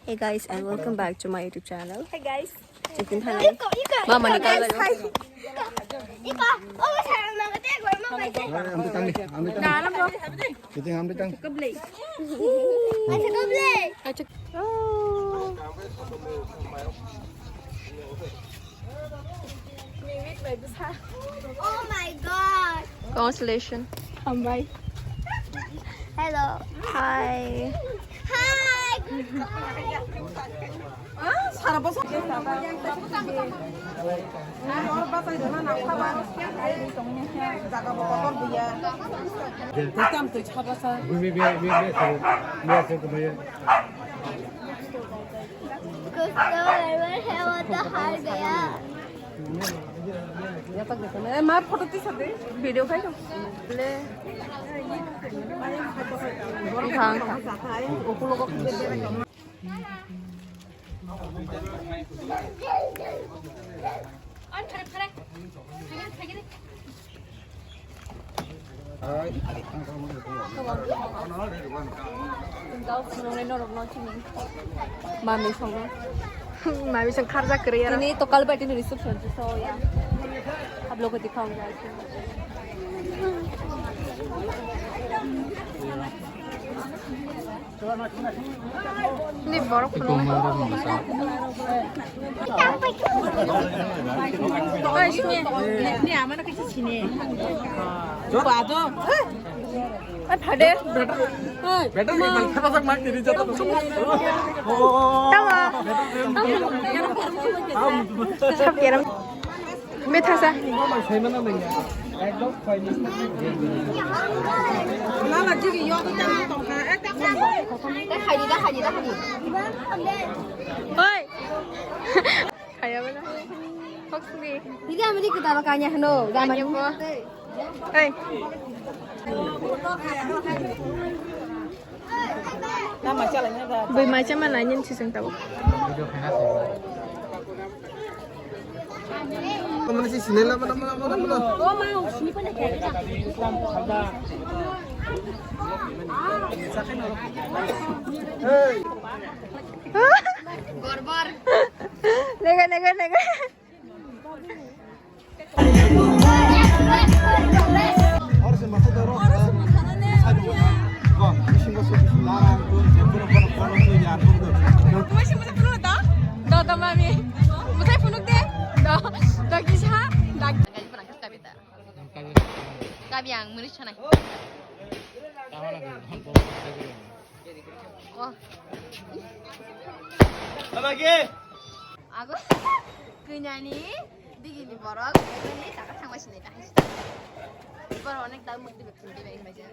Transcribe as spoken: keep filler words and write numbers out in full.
Hey guys, and welcome back to my YouTube channel. Hey guys. Chicken thai. Mama ni guys, kala. Hi. Iko, oh, sarang na kate gor ma bai. Ang tang, ang tang. Kita ang tang. Acha kable. Acha. Oh. Oh my God. Congratulations. Hambai. Hello. Hi. Hi. Good morning. Gusto, ebar hai wo to har gaya. ए, मार फोटो तीस दे, वीडियो खाई तो। ले। उठा, उठा। Mami song. Mami song kharjak kwrwi aro. Ini to kalbai tini reception, so ya. Hablo ko dikhaunga. Ni borok phunuknai. Oi, sini. Ni, ni amano kaisa sini. Bado. Oi, phade. Oi. Better ni bang khata sak mak tiri jata. Tama. Sab keram. Methasa. Oi. Kaya mana? Fox ni. Ini kami di kita kanya heno. Kanya po. Hey. Bui macha mana nini siseng tabo. Mana si sinela mana mana mana mana. Gorbar. Nega nega nega. Mwsai phunuk de. Do, do, mami. Mwsai phunuk de. Do, do, kisa. Kabi ang muni sanai. Oh. Ago. Kunyani. Digini borok. Ini tak thangbai sinai kahai. Borok onek tak mukti betul di bai baja.